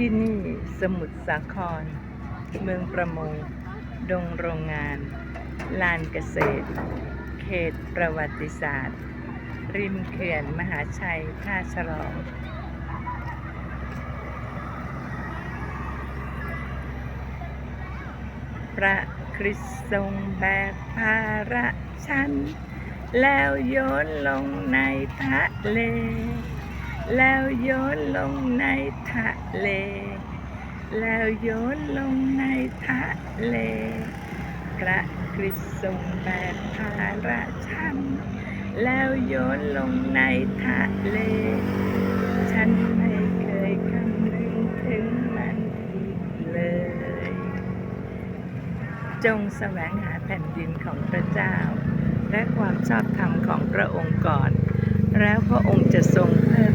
ທີ່ນີ້ສະໝຸດສາຄອນ, ເມືອງປະມົງ, ດົງໂຮງງານ, ລານກະເສດ, ເຂດປະຫວັດຕິສາດ, ລິມເຂື່ອນມະຫາໄຊ ທ່າສະຫຼອງ. ພະຄຣິດຊົງແບກພາລະ ແລ້ວໂຍນລົງໃນທະເລ ແລ້ວໂຍນລົງໃນທະເລ ແລ້ວໂຍນລົງໃນທະເລ. ພະຄຣິດຊົງແບກພາລະ ແລ້ວໂຍນລົງໃນທະເລ. ເລີຍ ຈົງສະແຫວງຫາແຜ່ນດິນຂອງພະເຈົ້າ ແລະ ຄວາມຊອບທຳຂອງພະອົງກ່ອນ, ແລ້ວພະອົງຈະຊົງເພີ່